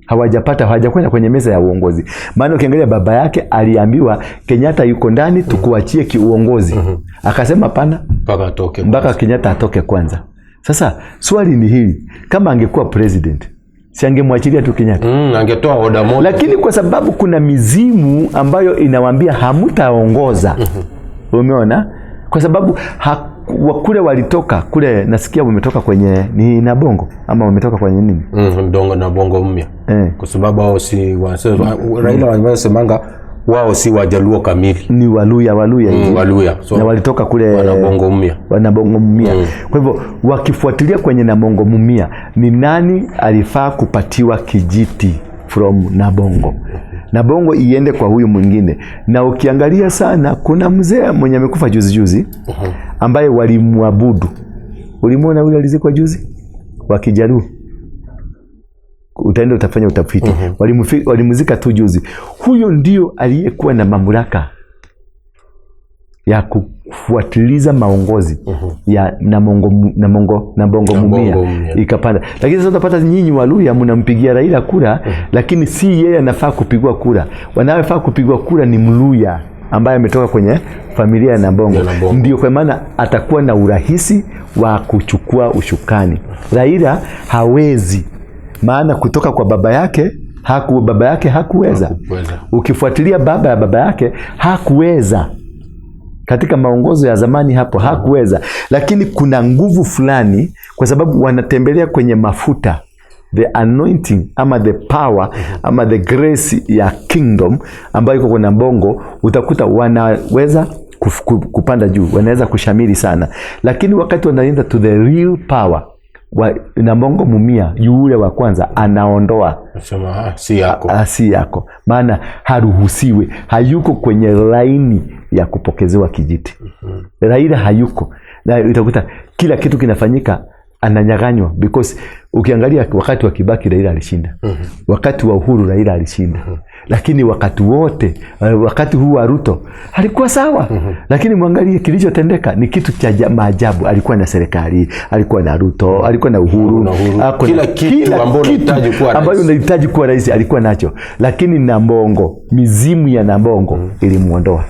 Hawajapata, hawajakwenda kwenye meza ya uongozi. Maana ukiangalia baba yake aliambiwa Kenyatta yuko ndani, tukuachie kiuongozi. Akasema hapana, mpaka atoke. Mpaka Kenyatta atoke kwanza. Sasa swali ni hili, kama angekuwa president, si angemwachilia tu Kenyatta? Angetoa oda moja. Lakini kwa sababu kuna mizimu ambayo inawaambia hamtaongoza. Umeona? Kwa sababu kule walitoka, kule nasikia wametoka kwenye ni Nabongo ama wametoka kwenye nini? Ndongo na Bongo Mumia. Kwa sababu hao si wanasema, Raila wanasemanga wao si Wajaluo kamili. Ni Waluya, Waluya hivi. Waluya. So, na walitoka kule wana Bongo Mumia. Wana Bongo Mumia. Kwa hivyo wakifuatilia kwenye Nabongo Mumia, ni nani alifaa kupatiwa kijiti from Nabongo? Nabongo iende kwa huyu mwingine. Na ukiangalia sana kuna mzee mwenye amekufa juzi juzi ambaye walimwabudu. Ulimuona yule alizikwa juzi? Wa Kijaluo. Utaenda utafanya utafiti. Walimzika tu juzi. Huyo ndio aliyekuwa na mamlaka ya kufuatiliza maongozi ya Nabongo Mumia Mumia. ikapanda. Lakini sasa utapata nyinyi Waluya mnampigia Raila kura, lakini si yeye anafaa kupigwa kura. Wanayefaa kupigwa kura ni Mluya ambaye ametoka kwenye familia ya Nabongo. Ya Nabongo. Ndio kwa maana atakuwa na urahisi wa kuchukua ushukani. Raila hawezi, maana kutoka kwa baba yake baba yake hakuweza. Hakuweza. Ukifuatilia baba ya baba yake hakuweza katika maongozo ya zamani hapo hakuweza, lakini kuna nguvu fulani, kwa sababu wanatembelea kwenye mafuta, the anointing ama the power ama the grace ya kingdom ambayo iko kwenye Bongo, utakuta wanaweza kupanda juu, wanaweza kushamiri sana, lakini wakati wanaenda to the real power Nabongo Mumia yule wa kwanza anaondoa. Nasema, si yako. Si yako, maana haruhusiwi, hayuko kwenye laini ya kupokezewa kijiti. Raila hayuko, na utakuta kila kitu kinafanyika ananyaganywa, because ukiangalia wakati wa Kibaki Raila alishinda, wakati wa Uhuru Raila alishinda, lakini wakati wote wakati huu wa Ruto alikuwa sawa, lakini mwangalie kilichotendeka ni kitu cha maajabu. Alikuwa na serikali, alikuwa na Ruto, alikuwa na Uhuru, Na Uhuru. ako na Kila kitu ambayo unahitaji kuwa rais. ambayo unahitaji kuwa rais alikuwa nacho, lakini Nabongo, mizimu ya Nabongo ilimuondoa.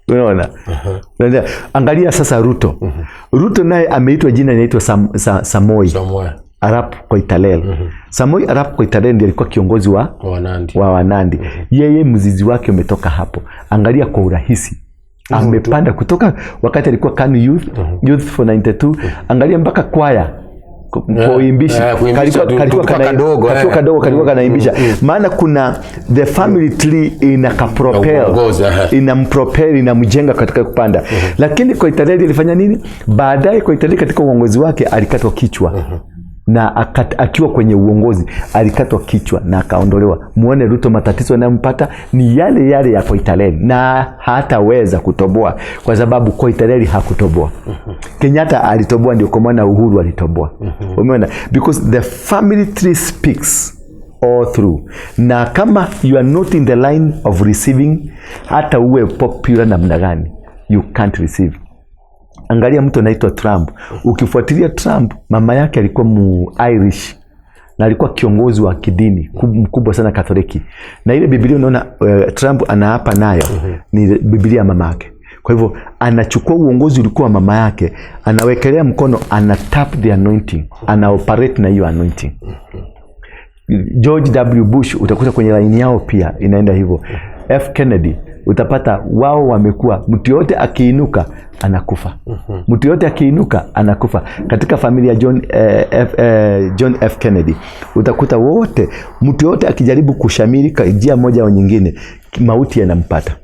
Unaona? Unaona? Angalia sasa Ruto. Ruto naye ameitwa jina inaitwa Samoi Samoei Arap Koitalel. Samoi Arap Koitalel ndiye alikuwa kiongozi wa wa Nandi. wa Wanandi. Yeye mzizi wake umetoka hapo. Angalia kwa urahisi amepanda kutoka wakati alikuwa KANU Youth, Youth for 92. Angalia mpaka kwaya kuimbisha kuimbisha tulikuwa kadogo, kalikuwa kadogo kalikuwa kanaimbisha, maana kuna the family tree ina kapropel Ya uongozi, inampropel inamjenga katika kupanda. Lakini Koitalel alifanya nini baadaye? Koitalel katika uongozi wake alikatwa kichwa na akiwa kwenye uongozi alikatwa kichwa na akaondolewa. Muone Ruto matatizo yanayompata ni yale yale ya Koitalel, na hataweza kutoboa kwa sababu Koitalel hakutoboa. Kenyatta alitoboa, ndio kwa maana Uhuru alitoboa. Umeona, because the family tree speaks all through, na kama you are not in the line of receiving, hata uwe popular namna gani, you can't receive. Angalia mtu anaitwa Trump. Ukifuatilia Trump, mama yake alikuwa mu Irish na alikuwa kiongozi wa kidini mkubwa sana Katoliki, na ile Biblia unaona Trump anaapa nayo ni Biblia ya mama yake. Kwa hivyo anachukua uongozi ulikuwa wa mama yake, anawekelea mkono, ana tap the anointing, ana operate na hiyo anointing. George W. Bush utakuta kwenye laini yao pia inaenda hivyo. F. Kennedy utapata wao wamekuwa mtu yote akiinuka anakufa, mtu yote akiinuka anakufa. Katika familia ya John F. Kennedy utakuta wote, mtu yote akijaribu kushamiri kwa njia moja au nyingine, mauti yanampata.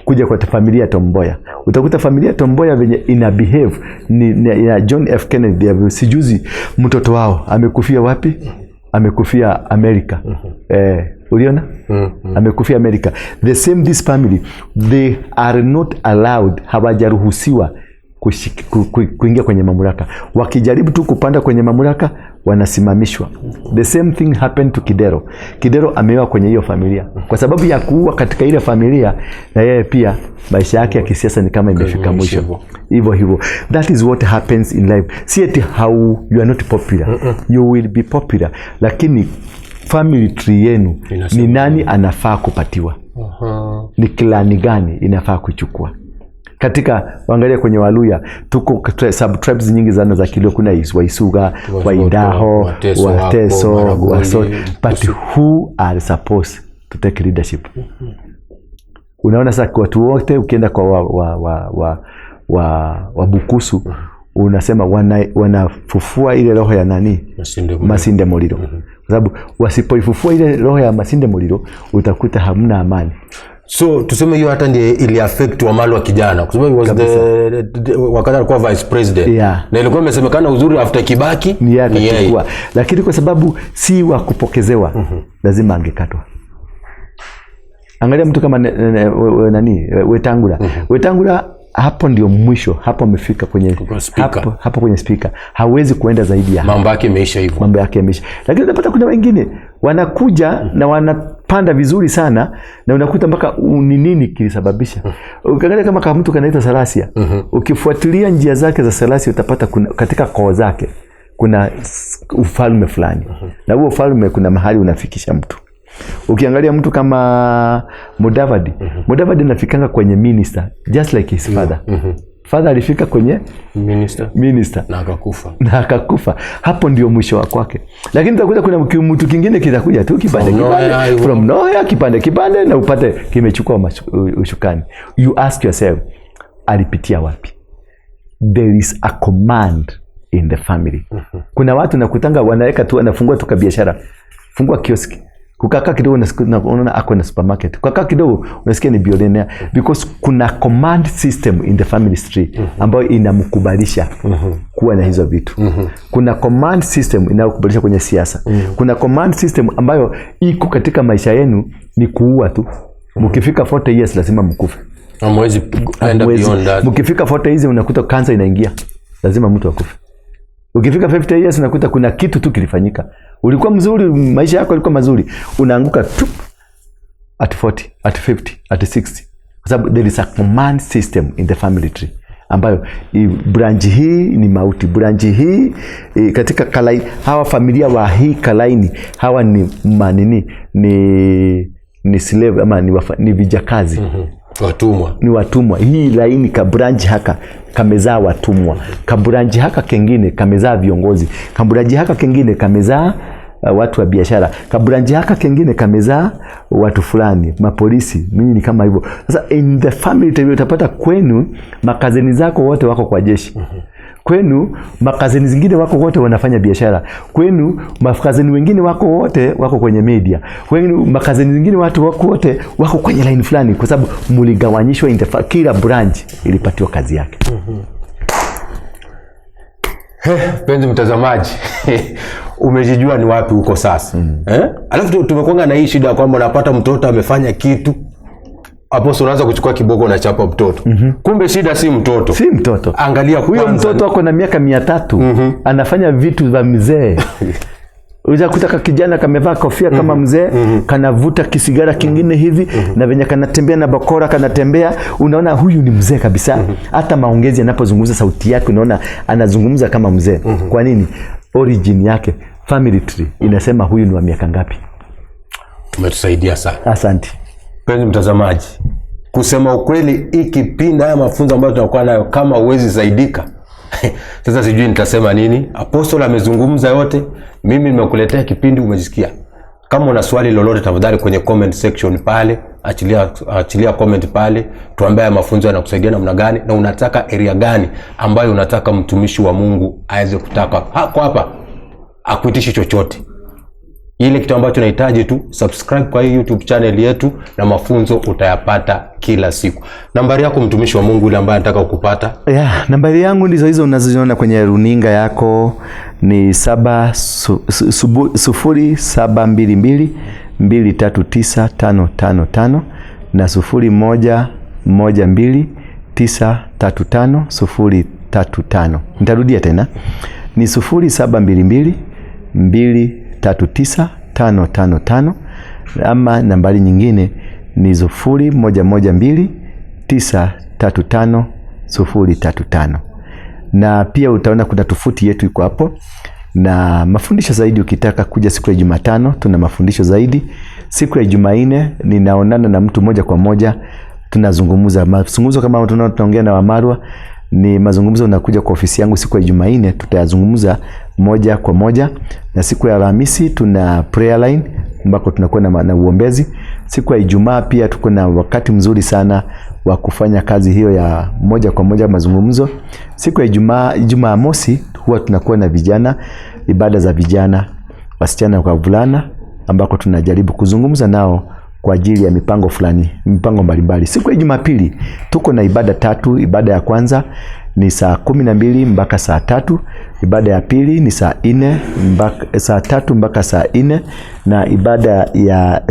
Kuja kwa familia ya Tom Mboya, utakuta familia ya Tom Mboya venye ina behave ni ya John F. Kennedy. Ya sijuzi mtoto wao amekufia wapi? Amekufia Amerika. Uliona? Amekufia Amerika. The same this family, they are not allowed, hawajaruhusiwa kuingia kwenye mamlaka. Wakijaribu tu kupanda kwenye mamlaka wanasimamishwa. The same thing happened to Kidero. Kidero ameoa kwenye hiyo familia. Kwa sababu ya kuua katika ile familia, na yeye pia maisha yake ya kisiasa ni kama imefika mwisho. Hivyo hivyo. That is what happens in life. Si eti how you are not popular. You will be popular. Lakini family tree yenu Inasema ni nani anafaa kupatiwa? Ni klani gani inafaa kuchukua? Katika waangalia kwenye Waluya tuko sub tribes nyingi sana za Kilio, kuna Waisuga, Waidaho, Wateso wako, Wateso, Maragoli, Waso, but who are supposed to take leadership? Unaona sasa watu wote ukienda kwa wa Bukusu unasema wanafufua ile roho ya nani? Masinde Muliro. Masinde Muliro. Kwa sababu wasipoifufua ile roho ya Masinde Muliro utakuta hamna amani. So tuseme hiyo hata ndiye ili affect Wamalwa kijana, kwa sababu he was wakati alikuwa vice president. Na ilikuwa imesemekana uzuri after Kibaki Ni yeye ni yeye. atachukua, lakini kwa sababu si wa kupokezewa, lazima angekatwa. Angalia mtu kama nani Wetangula. Wetangula hapo ndio mwisho, hapo amefika kwenye Kwa speaker. hapo kwenye speaker, hawezi kuenda zaidi ya hapo. Mambo yake imeisha hivyo. Mambo yake yameisha. Lakini utapata kuna wengine wanakuja na Wanapanda vizuri sana na unakuta mpaka ni nini kilisababisha. Ukiangalia kama kama mtu kanaitwa Salasia, ukifuatilia njia zake za Salasia utapata kuna, katika koo zake kuna ufalme fulani, na huo ufalme kuna mahali unafikisha mtu. Ukiangalia mtu kama Mudavadi, Mudavadi anafikanga kwenye minister just like his father. Father alifika kwenye Minister. minister Na akakufa. Na akakufa. Hapo ndio mwisho wa kwake. Lakini utakuta kuna mtu kingine kitakuja tu kipande From kipande, nowhere, from nowhere, kipande kipande, na upate kimechukua ushukani. You ask yourself, alipitia wapi? There is a command in the family. Kuna watu nakutanga wanaweka tu, wanafungua tu kabiashara, fungua kioski, kukakaa kidogo unaona ako na supermarket, kukakaa kidogo unasikia ni billionaire, because kuna command system in the family tree ambayo inamkubalisha kuwa na hizo vitu. Kuna command system inayokubalisha kwenye siasa. Kuna command system ambayo iko katika maisha yenu ni kuua tu. Mkifika 40 years lazima mkufe. Hamwezi enda Hamwezi. beyond that. Mkifika 40 hizi unakuta kansa inaingia, lazima mtu akufe. Ukifika 50 years unakuta kuna kitu tu kilifanyika. Ulikuwa mzuri, maisha yako yalikuwa mazuri, unaanguka tu at 40, at 50, at 60, kwa sababu there is a command system in the family tree ambayo branch hii ni mauti, branch hii katika kalai, hawa familia wa hii kalaini hawa ni manini, ni slave ama ni vijakazi. Watumwa. Ni watumwa. Hii laini kabranch haka kamezaa watumwa, kabranch haka kengine kamezaa viongozi, kabranch haka kengine kamezaa watu wa biashara, kabranch haka kengine kamezaa watu fulani, mapolisi, mimi ni kama hivyo. Sasa in the family table utapata kwenu makazini zako wote wako kwa jeshi, kwenu makazini zingine wako wote wanafanya biashara, kwenu makazini wengine wako wote wako kwenye media, kwenu makazini zingine watu wako wote wako kwenye line fulani, kwa sababu mligawanyishwa kila branch ilipatiwa kazi yake. Mpenzi mtazamaji, umejijua ni wapi huko sasa. Eh? Alafu tumekuwa na hii shida kwamba unapata mtoto amefanya kitu, hapo unaanza kuchukua kiboko na chapa mtoto. Kumbe shida si mtoto. Si mtoto. Angalia Huyo kwanza. mtoto ako na miaka 300 anafanya vitu vya mzee. Utakuta ka kijana kamevaa kofia kama mzee, kanavuta kisigara kingine hivi, na venye kanatembea na bakora kanatembea, unaona huyu ni mzee kabisa. Hata maongezi anapozungumza, sauti yake unaona anazungumza kama mzee. Kwa nini? Origin yake, family tree inasema huyu ni wa miaka ngapi. Umetusaidia sana. Asante. Mpenzi mtazamaji, kusema ukweli, hii kipindi, haya mafunzo ambayo tunakuwa nayo, kama huwezi saidika, sasa sijui nitasema nini. Apostle amezungumza yote, mimi nimekuletea kipindi, umejisikia. Kama una swali lolote, tafadhali kwenye comment section pale, achilia comment pale, tuambie haya mafunzo yanakusaidia namna gani, na unataka area gani ambayo unataka mtumishi wa Mungu aweze kutaka hako hapa, akuitishi chochote. Ile kitu ambacho unahitaji tu subscribe kwa hii YouTube channel yetu, na mafunzo utayapata kila siku. Nambari yako mtumishi wa Mungu, yule ambaye anataka kukupata? Yeah, nambari yangu ndizo hizo unazoziona kwenye runinga yako, ni 0722239555 na 0112935035. Nitarudia tena ni 0722239555 ama nambari nyingine ni 0112935035. Na pia utaona kuna tovuti yetu iko hapo na mafundisho zaidi. Ukitaka kuja siku ya Jumatano tuna mafundisho zaidi. Siku ya Jumanne ninaonana na mtu moja kwa moja, tunazungumza mazungumzo kama tunaongea na Wamarwa, ni mazungumzo. Unakuja kwa ofisi yangu siku ya Jumanne, tutayazungumza moja kwa moja. Na siku ya Alhamisi tuna prayer line ambako tunakuwa na uombezi. Siku ya Ijumaa pia tuko na wakati mzuri sana wa kufanya kazi hiyo ya moja kwa moja mazungumzo. Siku ya Ijumaa, Jumamosi huwa tunakuwa na vijana, ibada za vijana, wasichana kwa wavulana, ambako tunajaribu kuzungumza nao kwa ajili ya mipango fulani, mipango mbalimbali. Siku ya Jumapili tuko na ibada tatu. Ibada ya kwanza ni ni saa 12 mpaka saa 3. Ibada ya pili ni saa 4 mpaka saa 3 mpaka saa 4, na ibada ya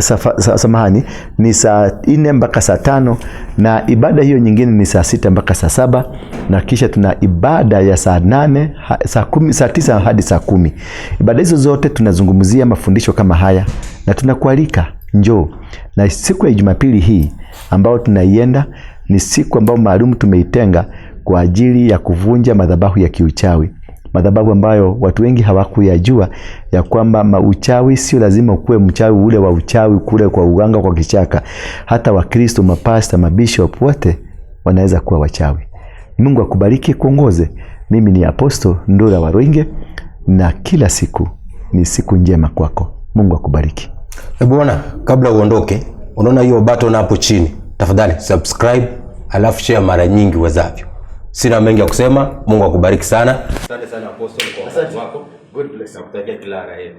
samahani ni saa 4 mpaka saa 5, na ibada hiyo nyingine ni saa 6 mpaka saa 7, na kisha tuna ibada ya saa 8, saa 10, saa 9 hadi saa 10. Ibada hizo zote tunazungumzia mafundisho kama haya na tunakualika njoo. Na siku ya Jumapili hii ambayo tunaienda ni siku ambayo maalum tumeitenga kwa ajili ya kuvunja madhabahu ya kiuchawi, madhabahu ambayo watu wengi hawakuyajua ya kwamba mauchawi sio lazima ukuwe mchawi ule wa uchawi kule kwa uganga kwa kichaka. Hata Wakristo, mapasta, mabishop wote wanaweza kuwa wachawi. Mungu akubariki, kuongoze. Mimi ni Apostle Ndura Waruinge, na kila siku ni siku njema kwako. Mungu akubariki. Bwana, kabla uondoke, unaona hiyo button hapo chini, tafadhali subscribe, alafu share mara nyingi uwezavyo. Sina mengi ya kusema. Mungu akubariki sana. Asante sana Apostle kwa wakati wako. God bless. Nakutakia kila la heri.